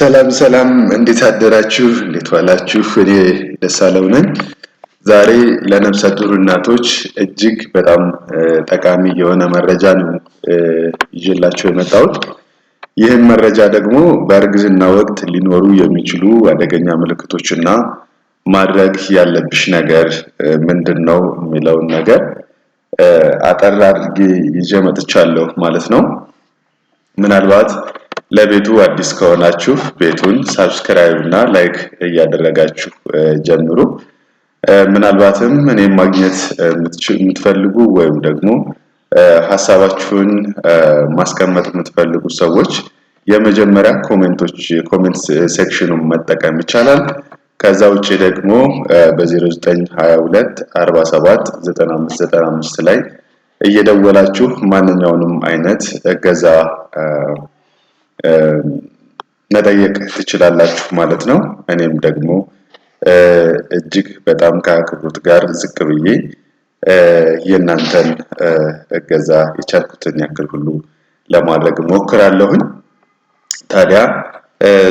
ሰላም ሰላም፣ እንዴት አደራችሁ? እንዴት ዋላችሁ? እኔ ደሳለው ነኝ። ዛሬ ለነፍሰ ጡር እናቶች እጅግ በጣም ጠቃሚ የሆነ መረጃ ነው ይዤላችሁ የመጣሁት። ይህም መረጃ ደግሞ በእርግዝና ወቅት ሊኖሩ የሚችሉ አደገኛ ምልክቶችና ማድረግ ያለብሽ ነገር ምንድን ነው የሚለውን ነገር አጠር አድርጌ ይዤ መጥቻለሁ ማለት ነው። ምናልባት ለቤቱ አዲስ ከሆናችሁ ቤቱን subscribe እና like እያደረጋችሁ ጀምሩ። ምናልባትም እኔም ማግኘት የምትፈልጉ ወይም ደግሞ ሀሳባችሁን ማስቀመጥ የምትፈልጉ ሰዎች የመጀመሪያ comment ኦች comment section ኑን መጠቀም ይቻላል። ከዛ ውጭ ደግሞ በ0922 47 95 95 ላይ እየደወላችሁ ማንኛውንም አይነት እገዛ መጠየቅ ትችላላችሁ ማለት ነው። እኔም ደግሞ እጅግ በጣም ከአክብሮት ጋር ዝቅ ብዬ የእናንተን እገዛ የቻልኩትን ያክል ሁሉ ለማድረግ እሞክራለሁኝ። ታዲያ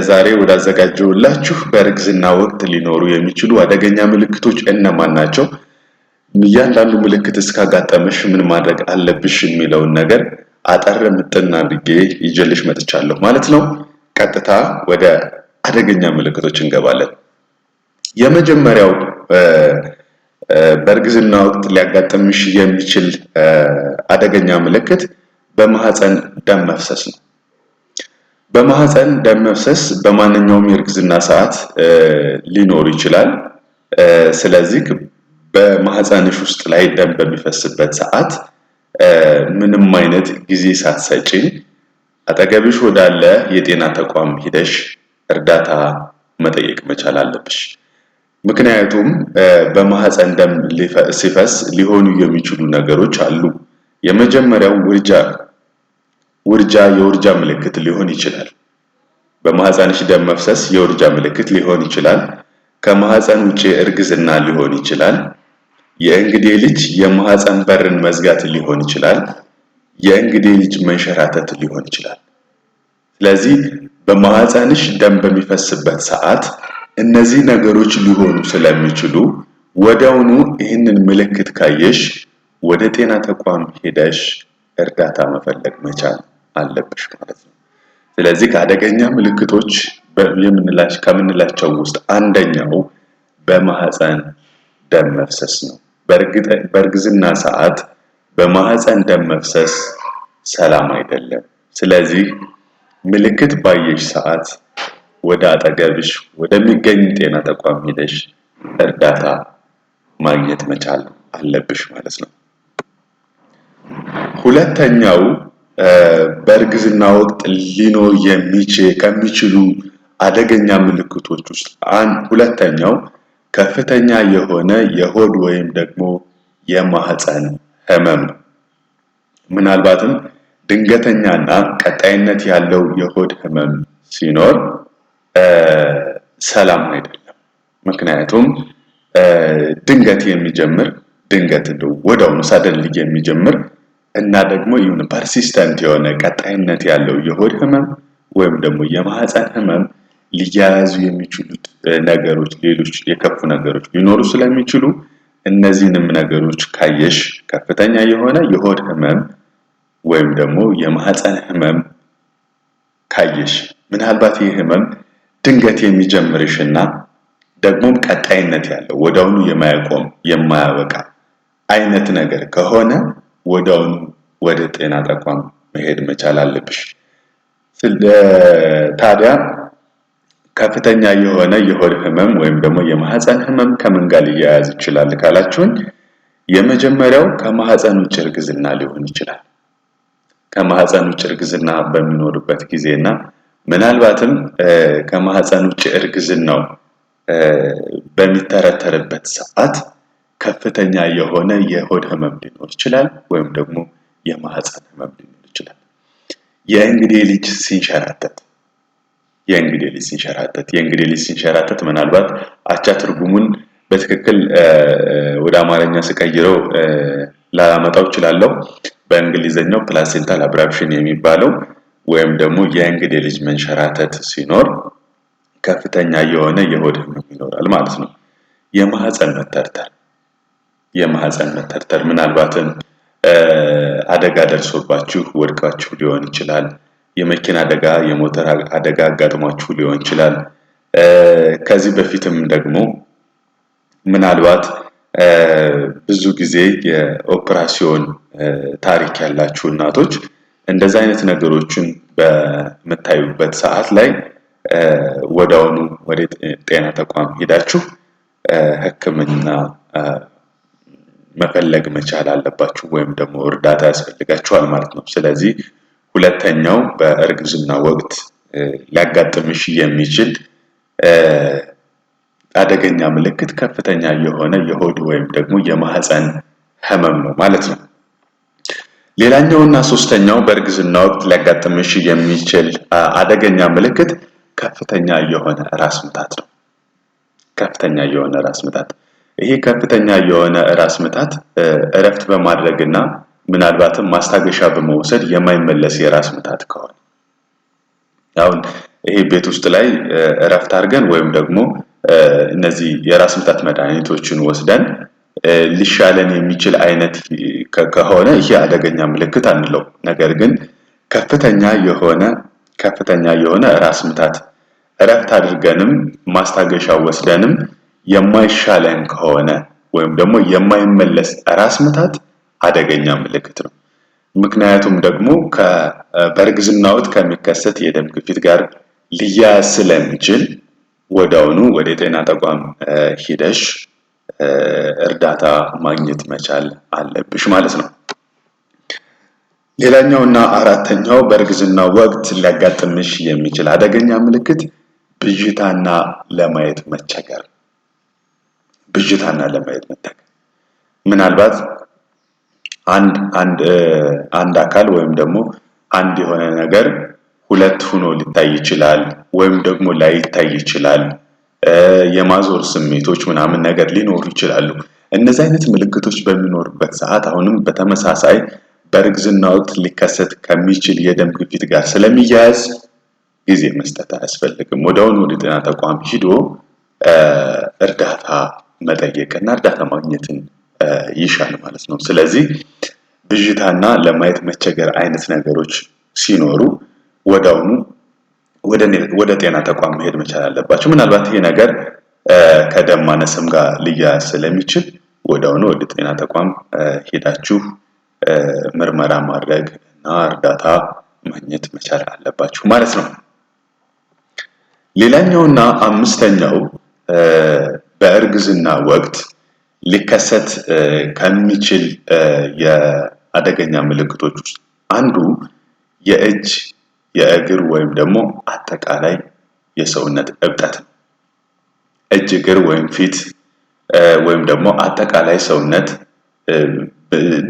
ዛሬ ወዳዘጋጀሁላችሁ በእርግዝና ወቅት ሊኖሩ የሚችሉ አደገኛ ምልክቶች እነማን ናቸው፣ እያንዳንዱ ምልክት እስካጋጠመሽ ምን ማድረግ አለብሽ የሚለውን ነገር አጠር ምጥን አድርጌ ይዤልሽ መጥቻለሁ ማለት ነው። ቀጥታ ወደ አደገኛ ምልክቶች እንገባለን። የመጀመሪያው በእርግዝና ወቅት ሊያጋጥምሽ የሚችል አደገኛ ምልክት በማህፀን ደም መፍሰስ ነው። በማህፀን ደም መፍሰስ በማንኛውም የእርግዝና ሰዓት ሊኖር ይችላል። ስለዚህ በማህፀንሽ ውስጥ ላይ ደም በሚፈስበት ሰዓት ምንም አይነት ጊዜ ሳትሰጪ አጠገብሽ ወዳለ የጤና ተቋም ሂደሽ እርዳታ መጠየቅ መቻል አለብሽ። ምክንያቱም በማህፀን ደም ሲፈስ ሊሆኑ የሚችሉ ነገሮች አሉ። የመጀመሪያው ውርጃ ውርጃ የውርጃ ምልክት ሊሆን ይችላል። በማህፀንሽ ደም መፍሰስ የውርጃ ምልክት ሊሆን ይችላል። ከማህፀን ውጪ እርግዝና ሊሆን ይችላል። የእንግዴ ልጅ የማህፀን በርን መዝጋት ሊሆን ይችላል። የእንግዴ ልጅ መንሸራተት ሊሆን ይችላል። ስለዚህ በማህፀንሽ ደም በሚፈስበት ሰዓት እነዚህ ነገሮች ሊሆኑ ስለሚችሉ ወዲያውኑ ይህንን ምልክት ካየሽ ወደ ጤና ተቋም ሄደሽ እርዳታ መፈለግ መቻል አለብሽ ማለት ነው። ስለዚህ ከአደገኛ ምልክቶች ከምንላቸው ውስጥ አንደኛው በማህፀን ደም መፍሰስ ነው። በእርግዝና ሰዓት በማህፀን ደም መፍሰስ ሰላም አይደለም። ስለዚህ ምልክት ባየሽ ሰዓት ወደ አጠገብሽ ወደሚገኝ ጤና ተቋም ሄደሽ እርዳታ ማግኘት መቻል አለብሽ ማለት ነው። ሁለተኛው በእርግዝና ወቅት ሊኖር ከሚችሉ አደገኛ ምልክቶች ውስጥ ሁለተኛው ከፍተኛ የሆነ የሆድ ወይም ደግሞ የማህፀን ህመም ነው። ምናልባትም ድንገተኛና ቀጣይነት ያለው የሆድ ህመም ሲኖር ሰላም አይደለም። ምክንያቱም ድንገት የሚጀምር ድንገት እንደው ወዲያውኑ suddenly የሚጀምር እና ደግሞ ይሁን persistent የሆነ ቀጣይነት ያለው የሆድ ህመም ወይም ደግሞ የማህፀን ህመም ሊያያዙ የሚችሉት ነገሮች ሌሎች የከፉ ነገሮች ሊኖሩ ስለሚችሉ እነዚህንም ነገሮች ካየሽ ከፍተኛ የሆነ የሆድ ህመም ወይም ደግሞ የማህፀን ህመም ካየሽ ምናልባት ይህ ህመም ድንገት የሚጀምርሽና ደግሞም ቀጣይነት ያለው ወዲያውኑ የማያቆም የማያበቃ አይነት ነገር ከሆነ ወዲያውኑ ወደ ጤና ተቋም መሄድ መቻል አለብሽ። ታዲያ ከፍተኛ የሆነ የሆድ ህመም ወይም ደግሞ የማህፀን ህመም ከምን ጋር ሊያያዝ ይችላል ካላችሁኝ፣ የመጀመሪያው ከማህፀን ውጭ እርግዝና ሊሆን ይችላል። ከማህፀን ውጭ እርግዝና በሚኖርበት ጊዜና ምናልባትም ከማህፀን ውጭ እርግዝናው በሚተረተርበት ሰዓት ከፍተኛ የሆነ የሆድ ህመም ሊኖር ይችላል፣ ወይም ደግሞ የማህፀን ህመም ሊኖር ይችላል። የእንግዴ ልጅ ሲንሸራተት የእንግዴ ልጅ ሲንሸራተት የእንግዴ ልጅ ሲንሸራተት ምናልባት አቻ ትርጉሙን በትክክል ወደ አማርኛ ስቀይረው ላላመጣው እችላለሁ። በእንግሊዘኛው placental abruption የሚባለው ወይም ደግሞ የእንግዴ ልጅ መንሸራተት ሲኖር ከፍተኛ የሆነ የሆድ ህመም ይኖራል ማለት ነው። የማህፀን መተርተር፣ የማህፀን መተርተር ምናልባትም አደጋ ደርሶባችሁ ወድቃችሁ ሊሆን ይችላል። የመኪና አደጋ፣ የሞተር አደጋ አጋጥሟችሁ ሊሆን ይችላል። ከዚህ በፊትም ደግሞ ምናልባት ብዙ ጊዜ የኦፕራሲዮን ታሪክ ያላችሁ እናቶች እንደዚህ አይነት ነገሮችን በምታዩበት ሰዓት ላይ ወዲያውኑ ወደ ጤና ተቋም ሄዳችሁ ሕክምና መፈለግ መቻል አለባችሁ ወይም ደግሞ እርዳታ ያስፈልጋችኋል ማለት ነው። ስለዚህ ሁለተኛው በእርግዝና ወቅት ሊያጋጥምሽ የሚችል አደገኛ ምልክት ከፍተኛ የሆነ የሆድ ወይም ደግሞ የማህፀን ህመም ነው ማለት ነው። ሌላኛውና ሶስተኛው በእርግዝና ወቅት ሊያጋጥምሽ የሚችል አደገኛ ምልክት ከፍተኛ የሆነ ራስ ምታት ነው። ከፍተኛ የሆነ ራስ ምታት። ይሄ ከፍተኛ የሆነ ራስ ምታት እረፍት በማድረግና ምናልባትም ማስታገሻ በመውሰድ የማይመለስ የራስ ምታት ከሆነ፣ አሁን ይሄ ቤት ውስጥ ላይ እረፍት አድርገን ወይም ደግሞ እነዚህ የራስ ምታት መድኃኒቶችን ወስደን ሊሻለን የሚችል አይነት ከሆነ ይሄ አደገኛ ምልክት አንለው። ነገር ግን ከፍተኛ የሆነ ራስ ምታት እረፍት አድርገንም ማስታገሻ ወስደንም የማይሻለን ከሆነ ወይም ደግሞ የማይመለስ ራስ ምታት አደገኛ ምልክት ነው። ምክንያቱም ደግሞ በእርግዝና ወቅት ከሚከሰት የደም ግፊት ጋር ሊያያዝ ስለሚችል ወዲያውኑ ወደ ጤና ተቋም ሂደሽ እርዳታ ማግኘት መቻል አለብሽ ማለት ነው። ሌላኛው እና አራተኛው በእርግዝና ወቅት ሊያጋጥምሽ የሚችል አደገኛ ምልክት ብዥታና ለማየት መቸገር። ብዥታና ለማየት መቸገር፣ ምናልባት አንድ አንድ አካል ወይም ደግሞ አንድ የሆነ ነገር ሁለት ሆኖ ሊታይ ይችላል፣ ወይም ደግሞ ላይታይ ይችላል። የማዞር ስሜቶች ምናምን ነገር ሊኖሩ ይችላሉ። እነዚህ አይነት ምልክቶች በሚኖሩበት ሰዓት አሁንም በተመሳሳይ በእርግዝና ወቅት ሊከሰት ከሚችል የደም ግፊት ጋር ስለሚያያዝ ጊዜ መስጠት አያስፈልግም። ወዲያውኑ ወደ ጤና ተቋም ሂዶ እርዳታ መጠየቅ እና እርዳታ ማግኘትን ይሻል ማለት ነው። ስለዚህ ብዥታና ለማየት መቸገር አይነት ነገሮች ሲኖሩ ወዲያውኑ ወደ ጤና ተቋም መሄድ መቻል አለባቸው። ምናልባት ይሄ ነገር ከደም ማነስም ጋር ሊያያዝ ስለሚችል ወዲያውኑ ወደ ጤና ተቋም ሄዳችሁ ምርመራ ማድረግ እና እርዳታ ማግኘት መቻል አለባችሁ ማለት ነው። ሌላኛውና አምስተኛው በእርግዝና ወቅት ሊከሰት ከሚችል የአደገኛ ምልክቶች ውስጥ አንዱ የእጅ፣ የእግር ወይም ደግሞ አጠቃላይ የሰውነት እብጠት ነው። እጅ፣ እግር ወይም ፊት ወይም ደግሞ አጠቃላይ ሰውነት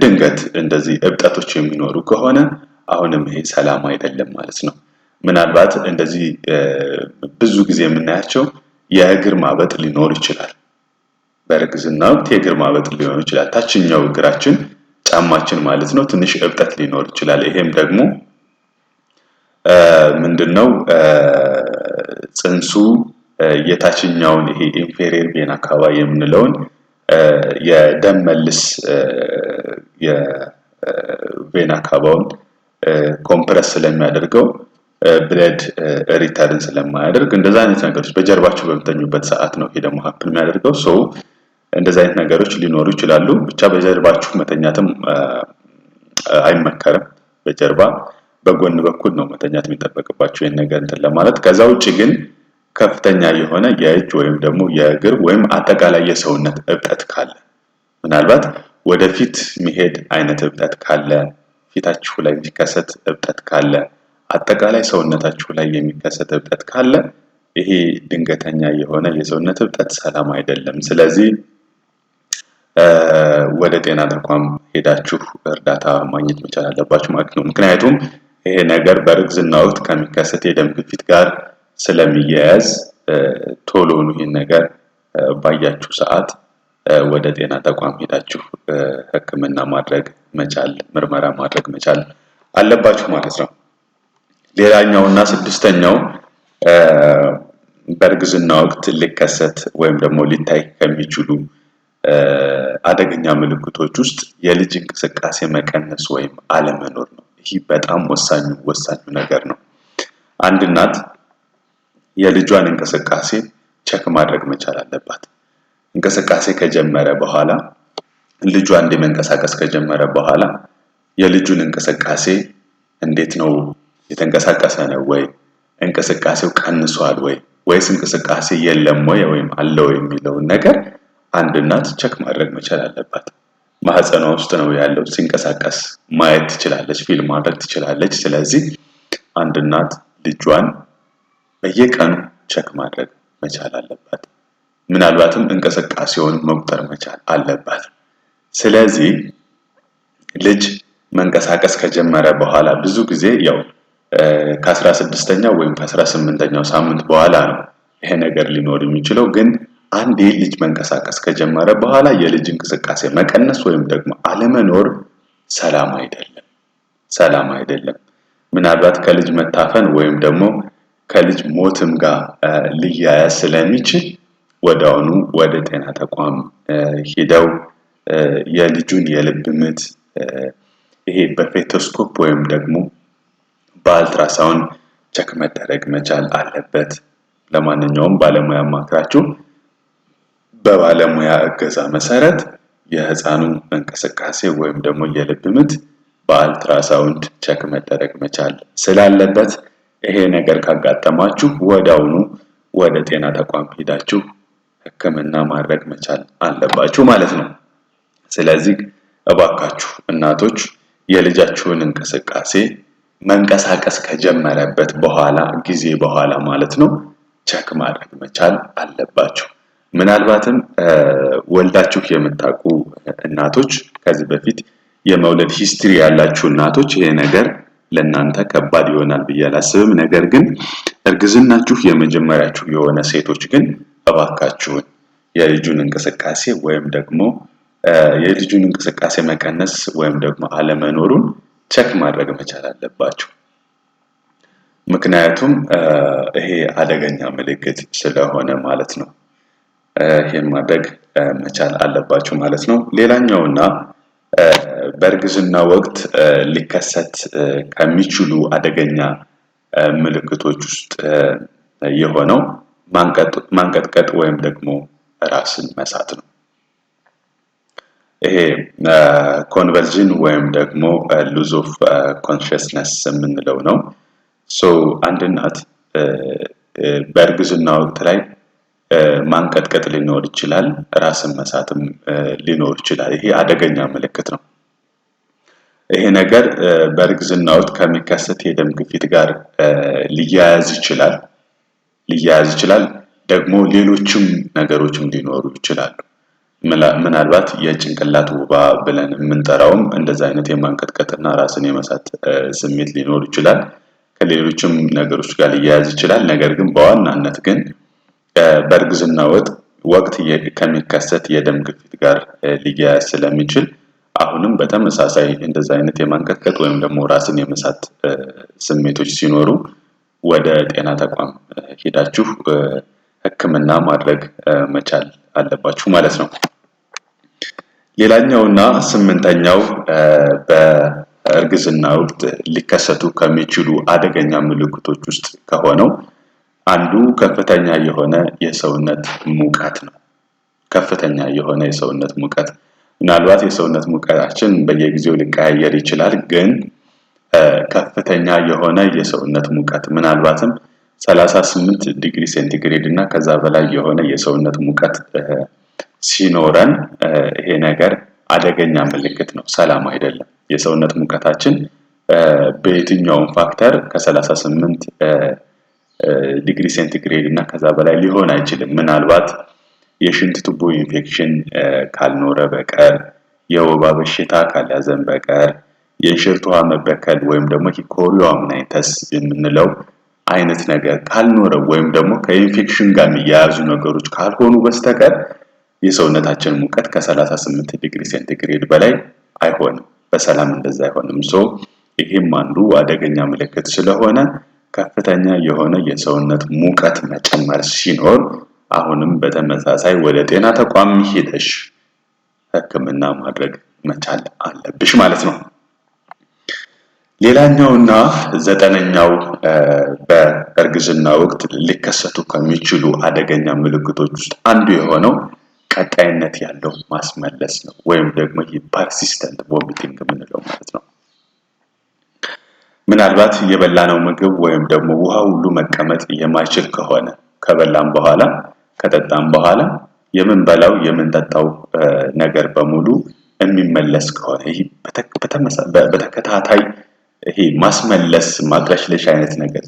ድንገት እንደዚህ እብጠቶች የሚኖሩ ከሆነ አሁንም ይሄ ሰላም አይደለም ማለት ነው። ምናልባት እንደዚህ ብዙ ጊዜ የምናያቸው የእግር ማበጥ ሊኖር ይችላል። በእርግዝና ወቅት የእግር ማበጥ ሊኖር ይችላል። ታችኛው እግራችን፣ ጫማችን ማለት ነው፣ ትንሽ እብጠት ሊኖር ይችላል። ይሄም ደግሞ ምንድነው? ጽንሱ የታችኛውን ይሄ inferior vena cava የምንለውን የደም መልስ የ vena cava ውን compress ስለሚያደርገው blood return ስለማያደርግ እንደዛ አይነት ነገሮች በጀርባችሁ በምተኙበት ሰዓት ነው ይሄ ደግሞ happen የሚያደርገው። So እንደዛ አይነት ነገሮች ሊኖሩ ይችላሉ። ብቻ በጀርባችሁ መተኛትም አይመከርም። በጀርባ፣ በጎን በኩል ነው መተኛት የሚጠበቅባችሁ ይህን ነገር እንትን ለማለት። ከዛ ውጭ ግን ከፍተኛ የሆነ የእጅ ወይም ደግሞ የእግር ወይም አጠቃላይ የሰውነት እብጠት ካለ፣ ምናልባት ወደፊት መሄድ አይነት እብጠት ካለ፣ ፊታችሁ ላይ የሚከሰት እብጠት ካለ፣ አጠቃላይ ሰውነታችሁ ላይ የሚከሰት እብጠት ካለ ይሄ ድንገተኛ የሆነ የሰውነት እብጠት ሰላም አይደለም። ስለዚህ ወደ ጤና ተቋም ሄዳችሁ እርዳታ ማግኘት መቻል አለባችሁ ማለት ነው። ምክንያቱም ይሄ ነገር በእርግዝና ወቅት ከሚከሰት የደም ግፊት ጋር ስለሚያያዝ ቶሎውኑ ይህን ነገር ባያችሁ ሰዓት ወደ ጤና ተቋም ሄዳችሁ ሕክምና ማድረግ መቻል፣ ምርመራ ማድረግ መቻል አለባችሁ ማለት ነው። ሌላኛው እና ስድስተኛው በእርግዝና ወቅት ሊከሰት ወይም ደግሞ ሊታይ ከሚችሉ አደገኛ ምልክቶች ውስጥ የልጅ እንቅስቃሴ መቀነስ ወይም አለመኖር ነው። ይህ በጣም ወሳኙ ወሳኙ ነገር ነው። አንድ እናት የልጇን እንቅስቃሴ check ማድረግ መቻል አለባት። እንቅስቃሴ ከጀመረ በኋላ፣ ልጇ እንዲ መንቀሳቀስ ከጀመረ በኋላ የልጁን እንቅስቃሴ እንዴት ነው? የተንቀሳቀሰ ነው ወይ? እንቅስቃሴው ቀንሷል ወይ? ወይስ እንቅስቃሴ የለም ወይ ወይም አለው የሚለውን ነገር አንድ እናት check ማድረግ መቻል አለባት። ማህፀኗ ውስጥ ነው ያለው፣ ሲንቀሳቀስ ማየት ትችላለች፣ feel ማድረግ ትችላለች። ስለዚህ አንድ እናት ልጇን በየቀኑ check ማድረግ መቻል አለባት። ምናልባትም እንቅስቃሴውን መቁጠር መቻል አለባት። ስለዚህ ልጅ መንቀሳቀስ ከጀመረ በኋላ፣ ብዙ ጊዜ ያው ከ16ኛው ወይም ከ18ኛው ሳምንት በኋላ ነው ይሄ ነገር ሊኖር የሚችለው። ግን አንድ ልጅ መንቀሳቀስ ከጀመረ በኋላ የልጅ እንቅስቃሴ መቀነስ ወይም ደግሞ አለመኖር ሰላም አይደለም፣ ሰላም አይደለም። ምናልባት ከልጅ መታፈን ወይም ደግሞ ከልጅ ሞትም ጋር ሊያያዝ ስለሚችል ወዲያውኑ ወደ ጤና ተቋም ሂደው የልጁን የልብ ምት ይሄ በ fetoscope ወይም ደግሞ በ ultrasound check መደረግ መቻል አለበት። ለማንኛውም ባለሙያ አማክራችሁ በባለሙያ እገዛ መሰረት የህፃኑ እንቅስቃሴ ወይም ደግሞ የልብ ምት በ ultrasound check መደረግ መቻል ስላለበት ይሄ ነገር ካጋጠማችሁ ወዲያውኑ ወደ ጤና ተቋም ሄዳችሁ ሕክምና ማድረግ መቻል አለባችሁ ማለት ነው። ስለዚህ እባካችሁ እናቶች የልጃችሁን እንቅስቃሴ መንቀሳቀስ ከጀመረበት በኋላ ጊዜ በኋላ ማለት ነው check ማድረግ መቻል አለባችሁ። ምናልባትም ወልዳችሁ የምታውቁ እናቶች፣ ከዚህ በፊት የመውለድ history ያላችሁ እናቶች ይሄ ነገር ለእናንተ ከባድ ይሆናል ብዬ አላስብም። ነገር ግን እርግዝናችሁ የመጀመሪያችሁ የሆነ ሴቶች ግን እባካችሁን የልጁን እንቅስቃሴ ወይም ደግሞ የልጁን እንቅስቃሴ መቀነስ ወይም ደግሞ አለመኖሩን check ማድረግ መቻል አለባችሁ። ምክንያቱም ይሄ አደገኛ ምልክት ስለሆነ ማለት ነው። ይሄን ማድረግ መቻል አለባችሁ ማለት ነው። ሌላኛውና በእርግዝና ወቅት ሊከሰት ከሚችሉ አደገኛ ምልክቶች ውስጥ የሆነው ማንቀጥቀጥ ወይም ደግሞ ራስን መሳት ነው። ይሄ convulsion ወይም ደግሞ loss of consciousness የምንለው ነው። So አንድ እናት በእርግዝና ወቅት ላይ ማንቀጥቀጥ ሊኖር ይችላል፣ ራስን መሳትም ሊኖር ይችላል። ይሄ አደገኛ ምልክት ነው። ይሄ ነገር በእርግዝና ወቅት ከሚከሰት የደም ግፊት ጋር ሊያያዝ ይችላል። ደግሞ ሌሎችም ነገሮችም ሊኖሩ ይችላሉ። ምናልባት የጭንቅላት ወባ ብለን የምንጠራውም እንደዛ አይነት የማንቀጥቀጥና ራስን የመሳት ስሜት ሊኖር ይችላል። ከሌሎችም ነገሮች ጋር ሊያያዝ ይችላል። ነገር ግን በዋናነት ግን በእርግዝና ወቅት ከሚከሰት የደም ግፊት ጋር ሊያያዝ ስለሚችል አሁንም በተመሳሳይ እንደዛ አይነት የማንቀጥቀጥ ወይም ደግሞ ራስን የመሳት ስሜቶች ሲኖሩ ወደ ጤና ተቋም ሄዳችሁ ሕክምና ማድረግ መቻል አለባችሁ ማለት ነው። ሌላኛውና ስምንተኛው በእርግዝና ወቅት ሊከሰቱ ከሚችሉ አደገኛ ምልክቶች ውስጥ ከሆነው አንዱ ከፍተኛ የሆነ የሰውነት ሙቀት ነው። ከፍተኛ የሆነ የሰውነት ሙቀት፣ ምናልባት የሰውነት ሙቀታችን በየጊዜው ሊቀያየር ይችላል። ግን ከፍተኛ የሆነ የሰውነት ሙቀት፣ ምናልባትም 38 ዲግሪ ሴንቲግሬድ እና ከዛ በላይ የሆነ የሰውነት ሙቀት ሲኖረን ይሄ ነገር አደገኛ ምልክት ነው። ሰላም አይደለም። የሰውነት ሙቀታችን በየትኛውም factor ከ38 ዲግሪ ሴንቲግሬድ እና ከዛ በላይ ሊሆን አይችልም። ምናልባት የሽንት ቱቦ ኢንፌክሽን ካልኖረ በቀር፣ የወባ በሽታ ካልያዘን በቀር፣ የእንሽርት ውሃ መበከል ወይም ደግሞ chorioamnionitis የምንለው አይነት ነገር ካልኖረ ወይም ደግሞ ከኢንፌክሽን ጋር የሚያያዙ ነገሮች ካልሆኑ በስተቀር የሰውነታችን ሙቀት ከ38 ዲግሪ ሴንቲግሬድ በላይ አይሆንም። በሰላም እንደዛ አይሆንም። So ይሄም አንዱ አደገኛ ምልክት ስለሆነ ከፍተኛ የሆነ የሰውነት ሙቀት መጨመር ሲኖር አሁንም በተመሳሳይ ወደ ጤና ተቋም ሄደሽ ሕክምና ማድረግ መቻል አለብሽ ማለት ነው። ሌላኛውና ዘጠነኛው በእርግዝና ወቅት ሊከሰቱ ከሚችሉ አደገኛ ምልክቶች ውስጥ አንዱ የሆነው ቀጣይነት ያለው ማስመለስ ነው፣ ወይም ደግሞ ይህ persistent vomiting የምንለው ማለት ነው። ምናልባት የበላነው ምግብ ወይም ደግሞ ውሃ ሁሉ መቀመጥ የማይችል ከሆነ፣ ከበላን በኋላ፣ ከጠጣን በኋላ የምንበላው የምንጠጣው ነገር በሙሉ የሚመለስ ከሆነ፣ ይህ በተከታታይ ይሄ ማስመለስ፣ ማቅለሽለሽ አይነት ነገር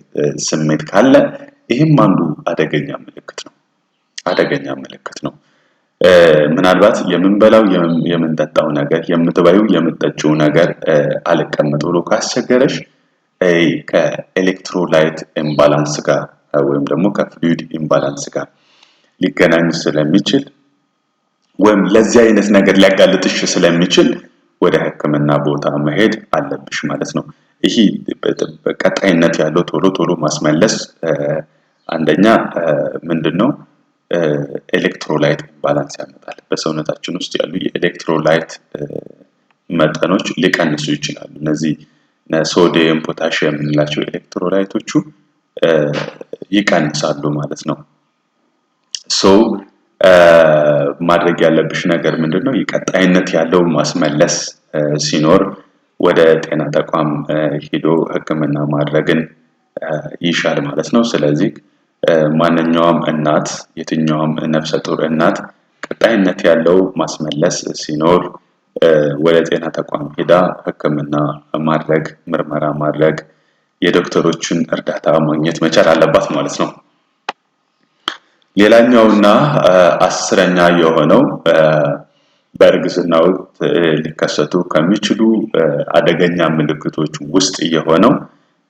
ስሜት ካለ ይህም አንዱ አደገኛ ምልክት ነው። አደገኛ ምልክት ነው። ምናልባት የምንበላው የምንጠጣው ነገር፣ የምትበዪው የምትጠጪው ነገር አልቀመጥ ብሎ ካስቸገረሽ ከ electrolyte imbalance ጋር ወይም ደግሞ ከ fluid imbalance ጋር ሊገናኝ ስለሚችል ወይም ለዚህ አይነት ነገር ሊያጋልጥሽ ስለሚችል ወደ ሕክምና ቦታ መሄድ አለብሽ ማለት ነው። ይሄ ቀጣይነት ያለው ቶሎ ቶሎ ማስመለስ አንደኛ ምንድነው፣ electrolyte imbalance ያመጣል። በሰውነታችን ውስጥ ያሉ የ electrolyte መጠኖች ሊቀንሱ ይችላሉ። እነዚህ ሶዲየም፣ ፖታሽየም የምንላቸው electrolyte ኦቹ ይቀንሳሉ ማለት ነው። So ማድረግ ያለብሽ ነገር ምንድነው? ቀጣይነት ያለው ማስመለስ ሲኖር ወደ ጤና ተቋም ሄዶ ሕክምና ማድረግን ይሻል ማለት ነው። ስለዚህ ማንኛውም እናት፣ የትኛውም ነፍሰ ጡር እናት ቀጣይነት ያለው ማስመለስ ሲኖር ወደ ጤና ተቋም ሄዳ ሕክምና ማድረግ፣ ምርመራ ማድረግ፣ የዶክተሮችን እርዳታ ማግኘት መቻል አለባት ማለት ነው። ሌላኛውና 10ኛ የሆነው በእርግዝና ወቅት ሊከሰቱ ከሚችሉ አደገኛ ምልክቶች ውስጥ የሆነው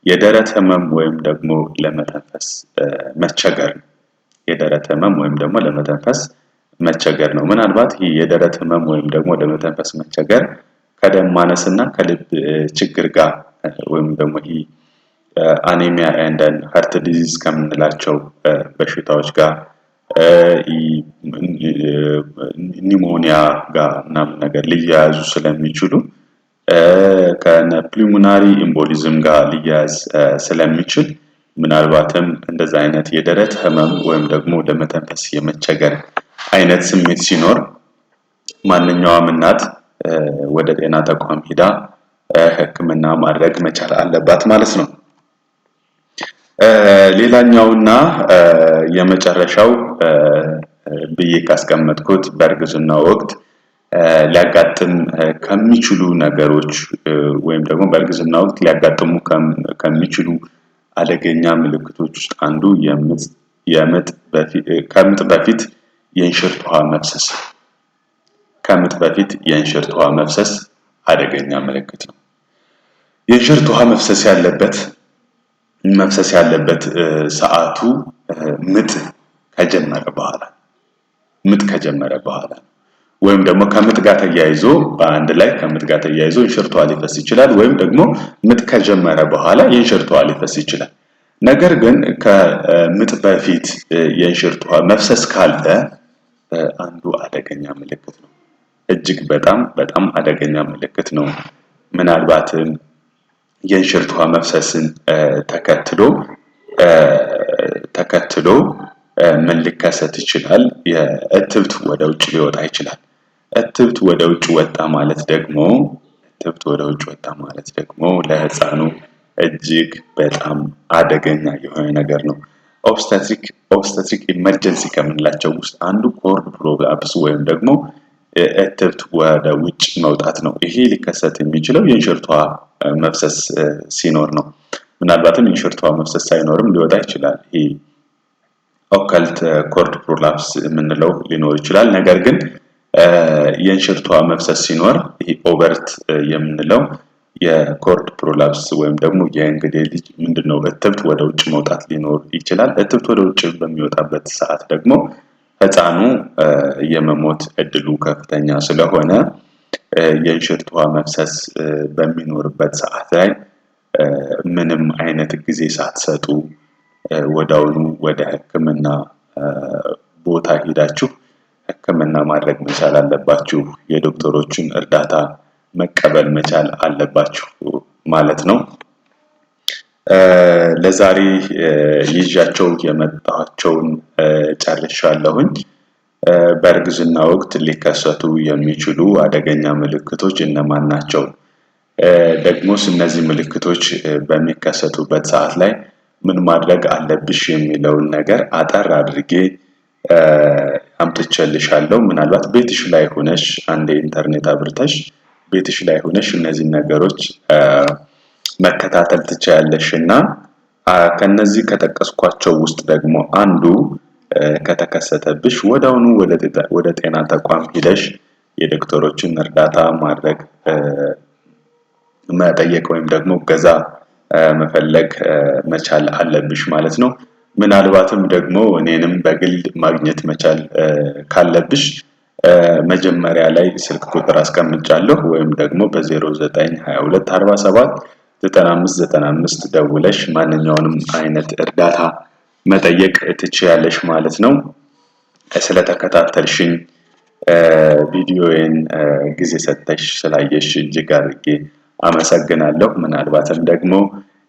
የደረት ህመም ወይም ደግሞ ለመተንፈስ መቸገር ነው። የደረት ህመም ወይም ደግሞ ለመተንፈስ መቸገር ነው። ምናልባት ይህ የደረት ህመም ወይም ደግሞ ለመተንፈስ መቸገር ከደም ማነስ እና ከልብ ችግር ጋር ወይም ደግሞ ይህ anemia and heart disease ከምንላቸው በሽታዎች ጋር፣ pneumonia ጋር ምናምን ነገር ሊያያዙ ስለሚችሉ፣ ከነ pulmonary embolism ጋር ሊያያዝ ስለሚችል፣ ምናልባትም እንደዛ አይነት የደረት ህመም ወይም ደግሞ ለመተንፈስ የመቸገር አይነት ስሜት ሲኖር ማንኛውም እናት ወደ ጤና ተቋም ሄዳ ሕክምና ማድረግ መቻል አለባት ማለት ነው። ሌላኛውና የመጨረሻው ብዬ ካስቀመጥኩት በእርግዝና ወቅት ሊያጋጥም ከሚችሉ ነገሮች ወይም ደግሞ በእርግዝና ወቅት ሊያጋጥሙ ከሚችሉ አደገኛ ምልክቶች ውስጥ አንዱ ከምጥ በፊት የእንሽርት ውሃ መፍሰስ። ከምጥ በፊት የእንሽርት ውሃ መፍሰስ አደገኛ ምልክት ነው። የእንሽርት ውሃ መፍሰስ ያለበት ሰዓቱ ምጥ ከጀመረ በኋላ፣ ምጥ ከጀመረ በኋላ ወይም ደግሞ ከምጥ ጋር ተያይዞ፣ በአንድ ላይ ከምጥ ጋር ተያይዞ እንሽርት ውሃ ሊፈስ ይችላል፣ ወይም ደግሞ ምጥ ከጀመረ በኋላ የእንሽርት ውሃ ሊፈስ ይችላል። ነገር ግን ከምጥ በፊት የእንሽርት ውሃ መፍሰስ ካለ አንዱ አደገኛ ምልክት ነው። እጅግ በጣም በጣም አደገኛ ምልክት ነው። ምናልባትም የእንሽርት ውሃ መፍሰስን ተከትሎ ምን ሊከሰት ይችላል? የእትብት ወደ ውጭ ሊወጣ ይችላል። እትብት ወደ ውጭ ወጣ ማለት ደግሞ እትብት ወደ ውጭ ወጣ ማለት ደግሞ ለህፃኑ እጅግ በጣም አደገኛ የሆነ ነገር ነው። Obstetric emergency ከምንላቸው ውስጥ አንዱ cord prolapse ወይም ደግሞ እትብት ወደ ውጭ መውጣት ነው። ይሄ ሊከሰት የሚችለው የእንሽርት ውሃ መፍሰስ ሲኖር ነው። ምናልባትም የእንሽርት ውሃ መፍሰስ ሳይኖርም ሊወጣ ይችላል። ይሄ occult cord prolapse የምንለው ሊኖር ይችላል። ነገር ግን የእንሽርት ውሃ መፍሰስ ሲኖር ይሄ overt የምንለው የ cord prolapse ወይም ደግሞ የእንግዴ ልጅ ምንድነው እትብት ወደ ውጭ መውጣት ሊኖር ይችላል። እትብት ወደ ውጭ በሚወጣበት ሰዓት ደግሞ ህፃኑ የመሞት እድሉ ከፍተኛ ስለሆነ የእንሽርት ውሃ መፍሰስ በሚኖርበት ሰዓት ላይ ምንም አይነት ጊዜ ሳትሰጡ ወዲያውኑ ወደ ሕክምና ቦታ ሄዳችሁ ሕክምና ማድረግ መቻል አለባችሁ። የዶክተሮችን እርዳታ መቀበል መቻል አለባችሁ ማለት ነው። ለዛሬ ይዣቸው የመጣኋቸውን ጨርሻለሁኝ። በእርግዝና ወቅት ሊከሰቱ የሚችሉ አደገኛ ምልክቶች እነማን ናቸው? ደግሞስ እነዚህ ምልክቶች በሚከሰቱበት ሰዓት ላይ ምን ማድረግ አለብሽ የሚለውን ነገር አጠር አድርጌ አምጥቼልሻለሁ። ምናልባት ቤትሽ ላይ ሆነሽ አንድ ኢንተርኔት አብርተሽ ቤትሽ ላይ ሆነሽ እነዚህን ነገሮች መከታተል ትችያለሽ እና ከነዚህ ከጠቀስኳቸው ውስጥ ደግሞ አንዱ ከተከሰተብሽ ወዲያውኑ ወደ ጤና ተቋም ሂደሽ የዶክተሮችን እርዳታ ማድረግ መጠየቅ ወይም ደግሞ እገዛ መፈለግ መቻል አለብሽ ማለት ነው። ምናልባትም ደግሞ እኔንም በግል ማግኘት መቻል ካለብሽ መጀመሪያ ላይ ስልክ ቁጥር አስቀምጫለሁ ወይም ደግሞ በ0922 47 95 95 ደውለሽ ማንኛውንም አይነት እርዳታ መጠየቅ ትችያለሽ ማለት ነው። ስለተከታተልሽኝ ቪዲዮዬን ጊዜ ሰጥተሽ ስላየሽ እጅግ አድርጌ አመሰግናለሁ። ምናልባትም ደግሞ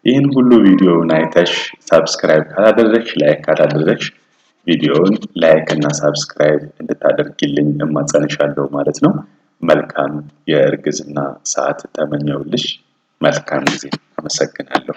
ይህን ሁሉ ቪዲዮውን አይተሽ subscribe ካላደረግሽ፣ like ካላደረግሽ ቪዲዮውን like እና subscribe እንድታደርጊልኝ እማጸንሻለሁ ማለት ነው። መልካም የእርግዝና ሰዓት ተመኘሁልሽ። መልካም ጊዜ። አመሰግናለሁ።